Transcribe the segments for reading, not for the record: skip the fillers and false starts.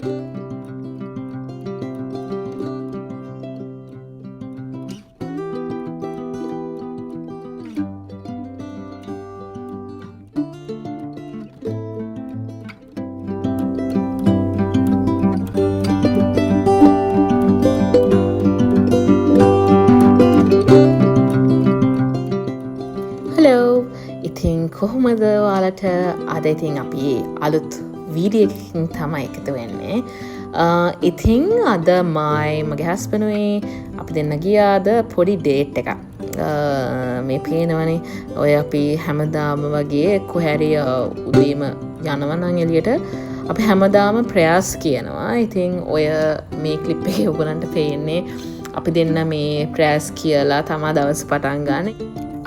Hello, ඉතින් කොහොමද ඔයාලට? අද ඉතින් අපි අලුත් වීඩියෝ එකකින් තමයි එකතු වෙන්නේ. ඉතින් අද මයි මගේ හස්බන්ඩ්ුයි අපි දෙන්න ගියාද පොඩි ඩේට් එකක්. මේ පේනවනේ ඔය අපි හැමදාම වගේ කොහේ උදේම යනවා නම් එළියට අපි හැමදාම ප්‍රයාස් කියනවා. ඉතින් ඔය මේ ක්ලිප් එකේ ඔයගොල්ලන්ට පේන්නේ අපි දෙන්න මේ ප්‍රයාස් කියලා තමා දවස් පටන් ගන්න.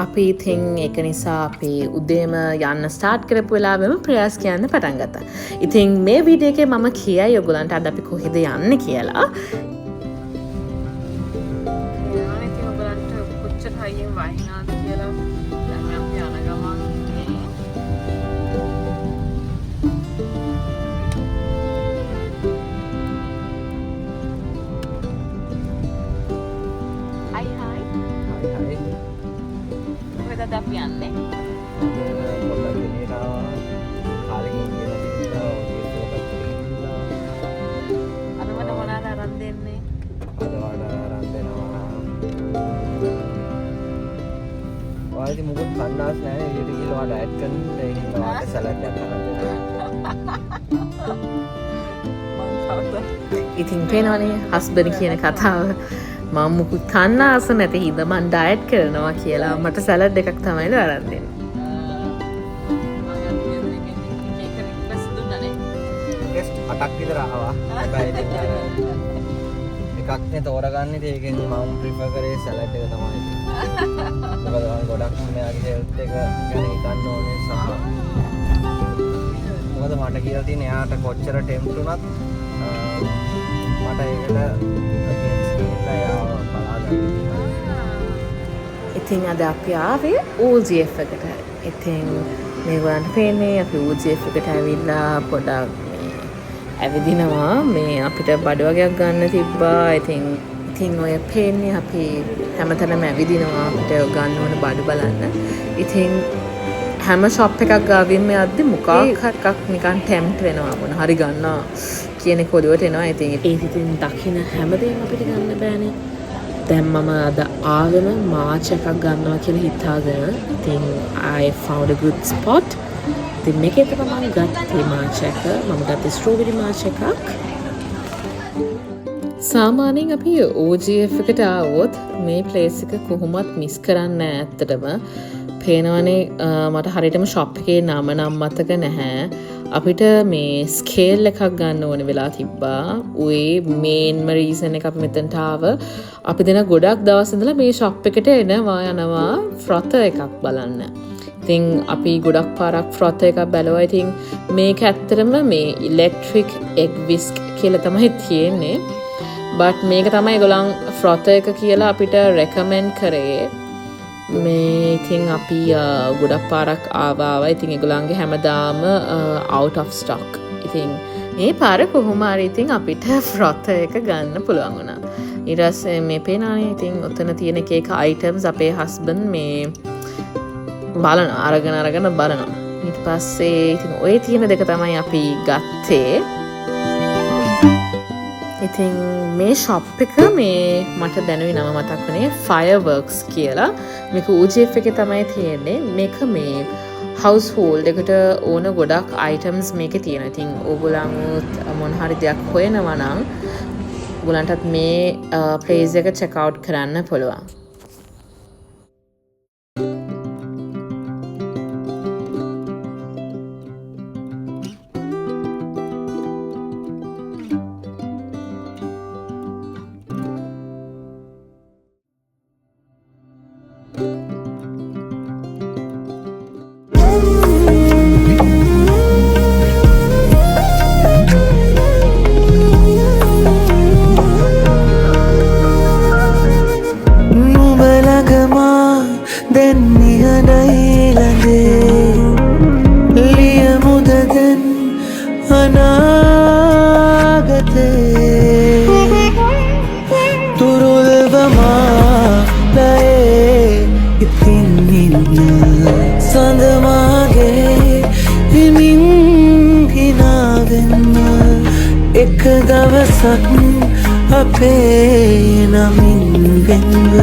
අපි ඉතින් ඒක නිසා අපි උදේම යන්න ස්ටාර්ට් කරපු වෙලාවෙම ප්‍රයාස් කියන්න පටන් ගත්තා. ඉතින් මේ වීඩියෝ එකේ මම කියයි ඔයගොල්ලන්ට අද අපි කොහෙද යන්නේ කියලා. ඉතින් ඔයගොල්ලන්ට කොච්චර හයියෙන් වහිනාද කියලා දැන් අපි යන ගමන් මේ හයි හයි. හරි හරි. කොහෙද අද අපි යන්නේ? පොඩ්ඩක් එළියට ආවා. කාලෙකින් කියලා තිබ්බා. ඔය පැත්තට ගිහිල්ලා. අද මට මොනවද අරන් දෙන්නේ? අද ඔයාලට අරන් දෙනවා. ඔයා ඉතින් මොකොත් කන්න ආස නැහැ නේ. එළියට ගිහලා ඔයා ඩයට් කරන හින්දා ඒ හින්දා ඔයාට සලාඩ් එකක් අරන් දෙනවා. මං කවදා ඉතින් පේනවනේ හස්බන්ඩ් කියන කතාව. මම මුකුත් කන්න ආස නැති හින්දා මං ඩයට් කරනවා කියලා මට සලාඩ් එකක් තමයි අරන් දෙන්නේ. මං අද ගෙදරින් එක රික්වෙස්ට් දුන්නානේ. රික්වෙස්ට් 8ක් විතර ආවා. හැබැයි ඉතින් අර එකක් නේ තෝරගන්නේ. ඉතින් ඒකෙන් මම ප්‍රිෆර් කරේ සලාඩ් එක තමයි. මොකද මම ගොඩක් මෙයාගේ හෙල්ත් එක ගැන හිතන්න ඕනේ සහ මොකද මට කියලා තියෙන එයාට කොච්චර ටෙම්ප්ට් වුණත් මට ඒකට අගේන්ස්ට් ගිහිල්ලා එයාව බලා ගන්න. ඉතින් අද අපි ආවේ OGF එකට. ඉතින් මේගොල්ලන්ට පේන්නේ අපි OGF එකට ඇවිල්ලා පොඩක් මේ ඇවිදිනවා. මේ අපිට බඩ වගයක් ගන්න තිබ්බා. ඉතින් ඔය පේන්නේ අපි හැමතැනම ඇවිදිනවා අපිට ගන්න ඕන බඩු බලන්න. ඉතින් හැම ෂොප් එකක් ගාවින්ම යද්දි මොකක් හරි එකක් නිකන් ටෙම්ප්ට් වෙනවා, මොන හරි ගන්නවා කියන එක ඔළුවට එනවා. ඉතින් ඒත් ඉතින් දකින හැමදේම අපිට ගන්න බෑනේ. දැන් මම අද ආවෙම මාච් එකක් ගන්නවා කියලා හිතාගෙන ඉතින් I found a good spot. ඉතින් මේකේ තමයි මම ගත්තේ මාච් එක. මම ගත්තේ ස්ට්‍රෝබෙරි මාච් එකක්. සාමාන්‍යයෙන් අපි OGF එකට ආවොත් මේ ප්ලේස් එක කොහොමත් මිස් කරන්නේ නෑ ඇත්තටම. පේනවනේ, මට හරියටම ෂොප් එකේ නම නම් මතක නැහැ. අපිට මේ ස්කේල් එකක් ගන්න ඕන වෙලා තිබ්බා. ඔය මේන්ම රීසන් එක අපි මෙතනට ආව. අපි දෙන ගොඩක් දවස් ඉඳලා මේ ෂොප් එකට එනවා යනවා ෆ්‍රොතර් එකක් බලන්න. ඉතින් අපි ගොඩක් පාරක් ෆ්‍රොතර් එකක් බැලුවා. ඉතින් මේක ඇත්තටම මේ ඉලෙක්ට්‍රික් එග් විස්ක් කියලා තමයි තියෙන්නේ. බට් මේක තමයි ඒගොල්ලන් ෆ්‍රොතර් එක කියලා අපිට රෙකමෙන්ඩ් කරේ. මේ ඉතින් අපි ගොඩක් පාරක් ආවා ආවා. ඉතින් ඒගොල්ලන්ගේ හැමදාම out of stock. ඉතින් මේ පාර කොහොම හරි ඉතින් අපිට ෆ්‍රොතර් එක ගන්න පුළුවන් වුණා. ඊට පස්සේ මේ පේනවනේ ඉතින් ඔතන තියෙන එක එක අයිටම්ස් අපේ හස්බන්ඩ් මේ බලන අරගෙන අරගෙන බලනවා. ඊට පස්සේ ඉතින් ඔය තියෙන දෙක තමයි අපි ගත්තේ. ඉතින් මේ ෂොප් එක මේ මට දැනුයි නම මතක් වුණේ Fireworks කියලා. මේක OGF එකේ තමයි තියෙන්නේ. මේක මේ හවුස් හෝල්ඩ් එකට ඕන ගොඩක් අයිටම්ස් මේකේ තියෙනවා. ඉතින් ඕගොල්ලන්ත් මොන හරි දෙයක් හොයනවා නම් ඔයගොල්ලන්ටත් මේ ප්ලේස් එක චෙක් අවුට් කරන්න පුළුවන්. එක දවසක් අපේ නමින් වෙන්ව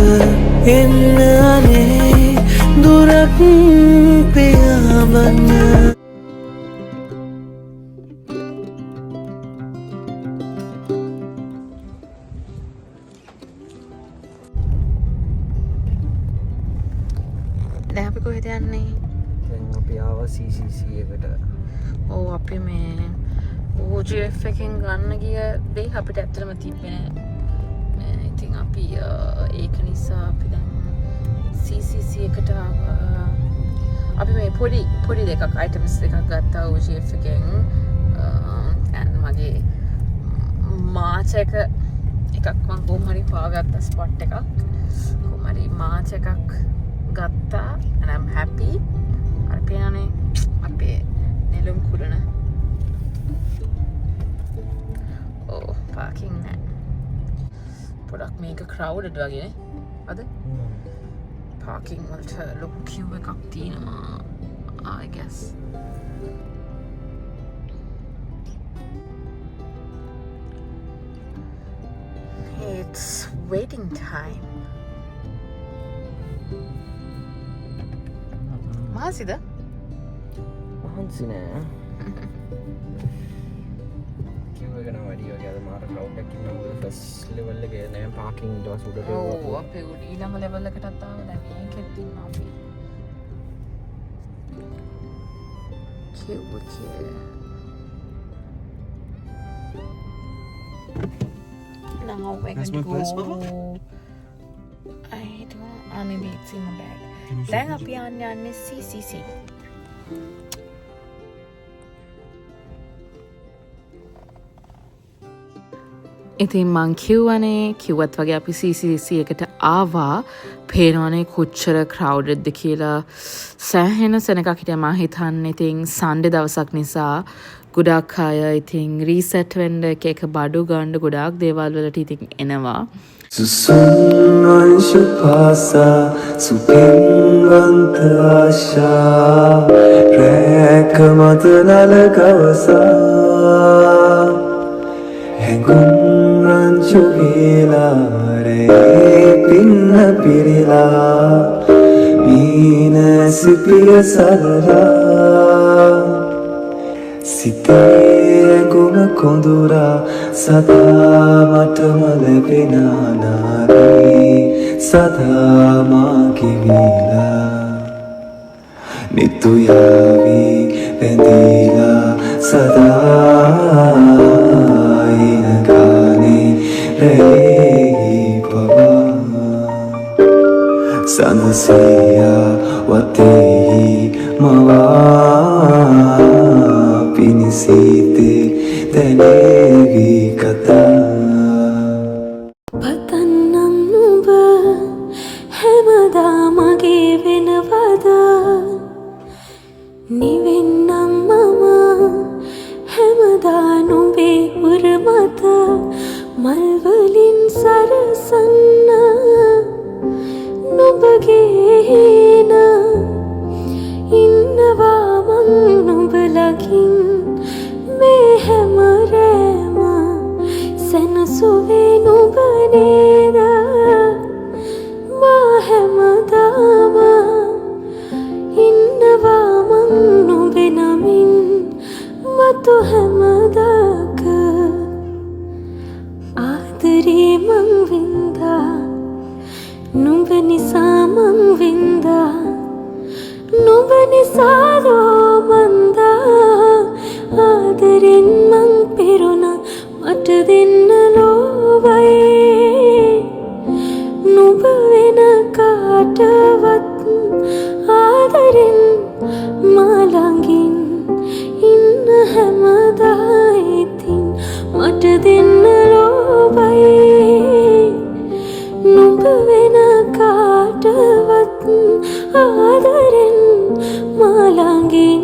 එන්න අනේ දුරක් පියාඹන්න. දැන් අපි කොහෙද යන්නේ? දැන් අපි ආවා CCC එකට. ඔව්, අපි මේ OGF එකෙන් ගන්න ගිය දේ අපිට ඇත්තටම තිබ්බේ නෑ. ඉතින් අපි ඒක නිසා අපි දැන් CCC එකට ආවා. අපි මේ පොඩි පොඩි දෙකක්, අයිටම්ස් දෙකක් ගත්තා OGF එකෙන්. And මගේ මාච් එක එකක් මං කොහොම හරි හොයාගත්තා, ස්පොට් එකක්. කොහොම හරි මාච් එකක් ගත්තා and I'm happy. අර පේනනේ අපේ නෙළුම් කුලුන. ඔව්, පාකින් නෑ. පොඩක් මේක ක්‍රවුඩඩ් වගේ නේ අද. පාකින් වලට ලොකු කියු් එකක් තියෙනවා I guess. It's waiting time. මහන්සිද? මහන්සි නෑ. කියුව එක නම් වැඩි වගේ අද. මාර ක්‍රවුඩ් එකක් ඉන්නවා, මොකද ෆස්ට් ලෙවල් එකේ නෑ පාකින්. ඊට පස්සේ උඩට ඔව්, අපේ උඩ ඊළඟ ලෙවල් එකටත් ආවා. දැන් මේකෙත් ඉන්නවා අපි කියුව එකේ. Now we're That's going to my purse, go. Baba? I don't, maybe it's in my bag. දැන් අපි යන්න යන්නේ CCC. ඉතින් මං කිව්වනේ, කිව්වත් වගේ අපි CCC එකට ආවා. පේනවනේ කොච්චර ක්‍රවුඩඩ්ද කියලා. සෑහෙන සෙනඟක් හිටියා. මං හිතන්නේ ඉතින් සන්ඩේ දවසක් නිසා ගොඩක් අය ඉතින් රීසෙට් වෙන්න, එක එක බඩු ගන්න, ගොඩාක් දේවල් වලට ඉතින් එනවා. සුසුම් අංශු පාසා සුපින්වන්ත ආශා රැක මත නල ගවසා හැඟුම් රංචු වේලා රැයේ පින්න පිරිලා මීන සිපිය සරලා සිතේ ඇඟුම කොඳුරා සදා මටම ලැබෙන නාරී සදා මාගේ වීලා නිතු යාවි බැඳීලා සදා එන ගානේ රැයේ පවා සඳසියා වතෙහි මවා පිණිසිතේ දැනේවි කතා. පතන්නම් නුඹ හැමදා මගේ වෙනවද? නිවෙන්නම් මම හැමදා නුඹේ උර මත මල්වලින් සරසන්න නුඹගේ හේන ඉන්නවා මං නුඹ ළඟින් මේ හැම රෑම සැනසුවේ නුඹ නේද? මා හැමදාම ඉන්නවා මං නුඹේ නමින් මතු හැමදාක ආදරේ මං වින්දා නුඹ නිසා මං වින්දා නුඹ නිසා දෝ මන්දා ආදරෙන් මං පෙරුණා මට දෙන්න ලෝවයි නුඹ වෙන කාටවත් ආදරෙන් මා ළඟින් ඉන්න හැමදා ඉතින් මට දෙන්න ලෝවයි නුඹ වෙන කාටවත් ආදරෙන් මා ළඟින්